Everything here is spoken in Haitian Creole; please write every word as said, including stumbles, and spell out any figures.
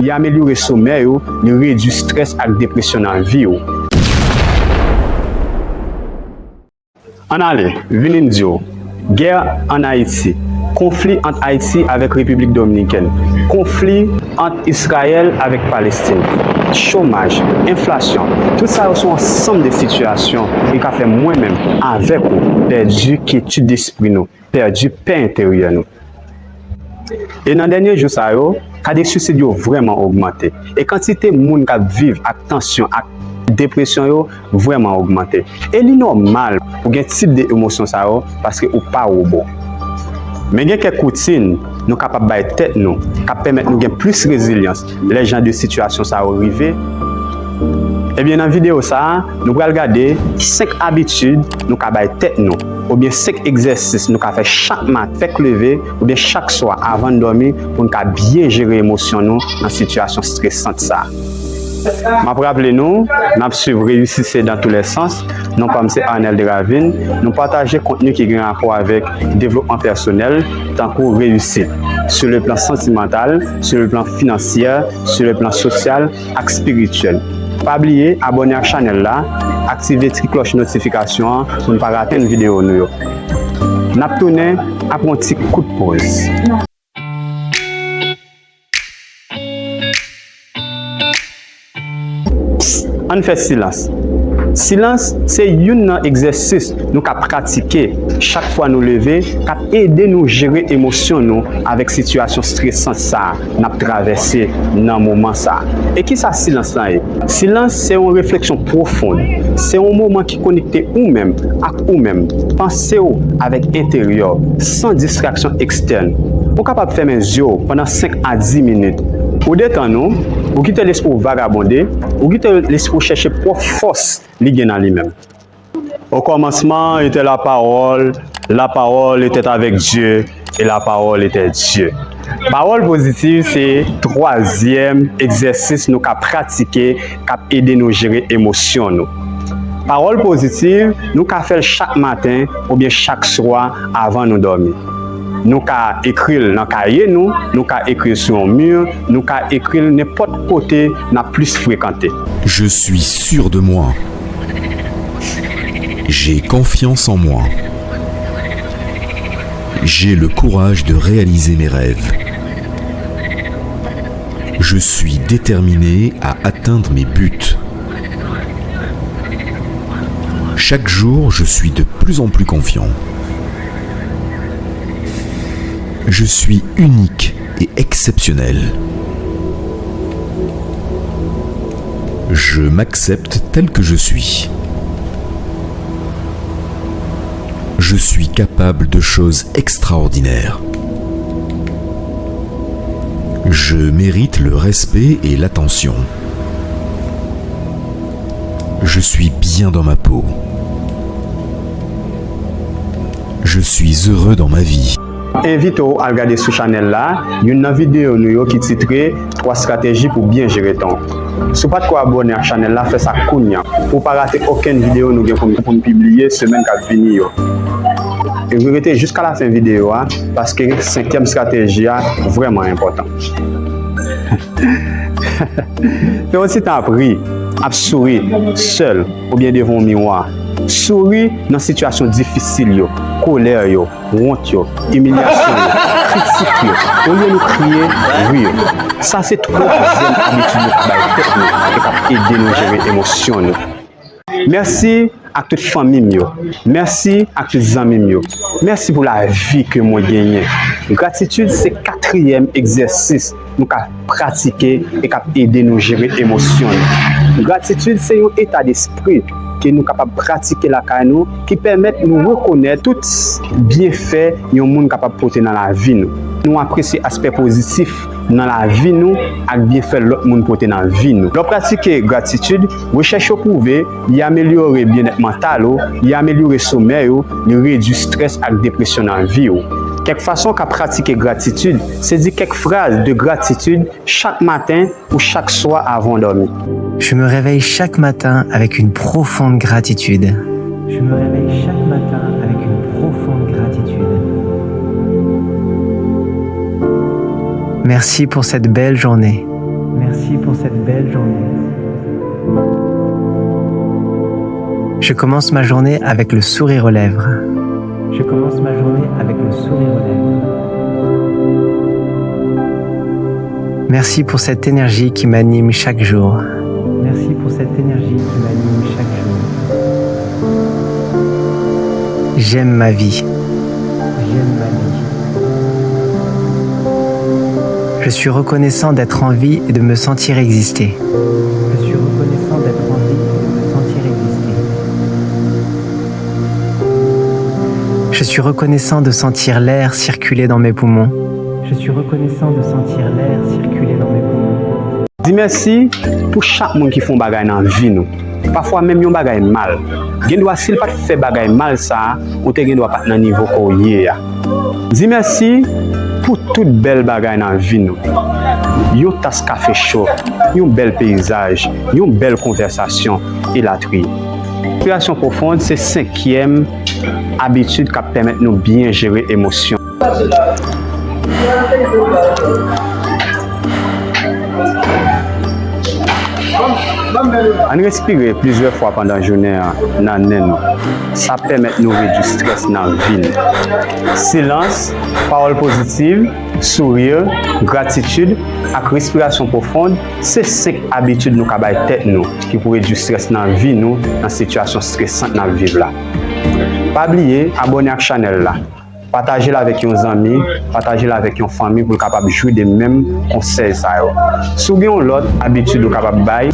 Li amelyore somèy ou, li redui strès ak depresyon nan vi w. Ann ale, vini m di w, gè ann Ayiti, konfli ant Ayiti avèk Repiblik Dominikèn, konfli ant Izrayèl avèk Palestin, chomaj, enflasyon, tout sa yo se yon ansanm de sitiyasyon ki ka fè mwen menm avèk ou pèdi kyetid despri nou, pèdi pè enteryè nou. E nan dènye jou sa yo, ka de sisid yo vrèman ogmante. E kantite moun k ap viv ak tansyon, ak depresyon yo vrèman ogmante. E li nòmal pou gen tip de emosyon sa yo paske ou pa wobo. Men gen kèk woutin nou kapab bay tèt nou k ap pèmèt nou gen plis rezilyans lè jan de sitiyasyon sa yo rive. Ebyen, nan videyo sa a, nou pral gade senk abitid nou ka bay tèt nou, oubyen senk egzèsis nou ka fè chak maten, fèk leve, oubyen chak swa avan n dòmi, pou n ka byen jere emosyon nou nan sitiyasyon estresant sa a. M ap raple nou, n ap swiv Réussissez dans tous les sens. Non pa m se Arnel Desravines. Nou pataje kontni ki gen rapò avèk devlopman pèsonèl, tankou reyisit, sur le plan sentimental, sur le plan financier, sur le plan social, ak espirityèl. Pa bliye abòne ak chanèl la, aktive ti klòch notifikasyon an pou n pa rate videyo nou yo. N ap tounen apre yon ti kout poz. Ann fè silans. Silans se youn nan egzèsis nou ka pratike chak fwa nou leve, k ap ede nou jere emosyon nou avèk sitiyasyon estresant sa a n ap travèse nan moman sa a. E kisa silans lan ye? Silans se yon refleksyon pwofon. Se yon moman ki konekte ou menm ak ou menm, panse w avèk enteryè w, san distraksyon ekstèn. Ou kapab fèmen zye w pandan senk a dis minit. Ou detann ou, ou kite lespri w vagabonde, ou kite lespri w chèche pwòp fòs li gen nan li menm. Au commencement était la parole, la parole était avec Dieu, et la parole était Dieu. Pawòl pozitiv se twazyèm egzèsis nou ka pratike k ap ede nou jere emosyon nou. Pawòl pozitiv, nou ka fè l chak maten oubyen chak swa avan nou dòmi. Nou ka ekri l nan kaye nou, nou ka ekri l sou yon mi, nou ka ekri l nenpòt kote n ap plis frekante. Je suis sûr de moi. J'ai confiance en moi. J'ai le courage de réaliser mes rêves. Je suis déterminé à atteindre mes buts. Chaque jour, je suis de plus en plus confiant. Je suis unique et exceptionnel. Je m'accepte tel que je suis. Je suis capable de choses extraordinaires. Je mérite le respect et l'attention. Je suis bien dans ma peau. Je suis heureux dans ma vie. Envite w al gade sou chanèl la youn nan videyo nou yo ki titre twa estrateji pou byen jere tan w. Si w pa t ko abòne ak chanèl la, fè sa kounya pou w pa rate okenn videyo nou gen pou n, pou n pibliye semèn k ap vini yo. E rete jiska lafen videyo a, paske senkyèm estrateji a vrèman enpòtan. Fè yon ti tan ap ri, ap souri, sèl oubyen devan yon miwa. Souri nan sitiyasyon difisil yo, kolè yo, wont yo, imilyasyon yo, kritik yo. Olye nou kriye, ri. Sa se twazyèm abitid nou ka bay tèt nou e k ap ede nou jere emosyon nou. Mèsi ak tout fanmi m yo. Mèsi ak tout zanmi m yo. Mèsi pou lavi ke mwen genyen. Gratitid se katriyèm egzèsis nou ka pratike e k ap ede nou jere emosyon nou. Gratitid se yon eta despri ke nou kapab pratike lakay nou ki pèmèt nou rekonèt tout byenfè yon moun kapab pote nan lavi nou. Nou apresye aspè pozitif nan lavi nou ak byenfè lòt moun pote nan vi nou. Lè w pratike gratitid, rechèch yo pwouve li amelyore byennèt mantal ou, li amelyore somèy ou, li redui estrès ak depresyon nan vi w. Kèk fason w ka pratike gratitid, se di kèk fraz de gratitid chak maten ou chak swa avan w dòmi. Je me réveille chaque matin avec une profonde gratitude. Je me réveille chaque matin avec une profonde gratitude. Merci pour cette belle journée. Merci pour cette belle journée. Je commence ma journée avec le sourire aux lèvres. Je commence ma journée avec le sourire aux lèvres. Merci pour cette énergie qui m'anime chaque jour. Merci pour cette énergie qui m'anime chaque jour. J'aime ma vie. J'aime ma vie. Je suis reconnaissant d'être en vie et de me sentir exister. Je suis reconnaissant d'être en vie et de me sentir exister. Je suis reconnaissant de sentir l'air circuler dans mes poumons. Je suis reconnaissant de sentir l'air circuler dans mes poumons. Di mèsi pou chak moun ki fè yon bagay nan vi nou. Pafwa menm yon bagay mal. Gendwa si l pa t fè bagay mal sa a, ou te gendwa pa t nan nivo ke w ye a. Di mèsi pou tout bèl bagay nan vi nou. Yon tas kafe cho, yon bèl peyizaj, yon bèl konvèsasyon, elatriye. Respiration profonde se senkyèm abitid k ap pèmèt nou byen jere emosyon. Ann respire plizyè fwa pandan jounen an nan nen nou. Sa pèmèt nou redui strès nan vi n. Silans, pawòl pozitiv, souri, gratitid, ak respirasyon pwofon se senk abitid nou ka bay tèt nou ki pou redui strès nan vi nou nan sitiyasyon stresan n ap viv la. Pa bliye abòne ak chanèl la. Pataje l avèk yon zanmi, pataje l avèk yon fanmi pou l kapab jwi de menm konsèy sa yo. Si w gen yon lòt abitid ou kapab bay,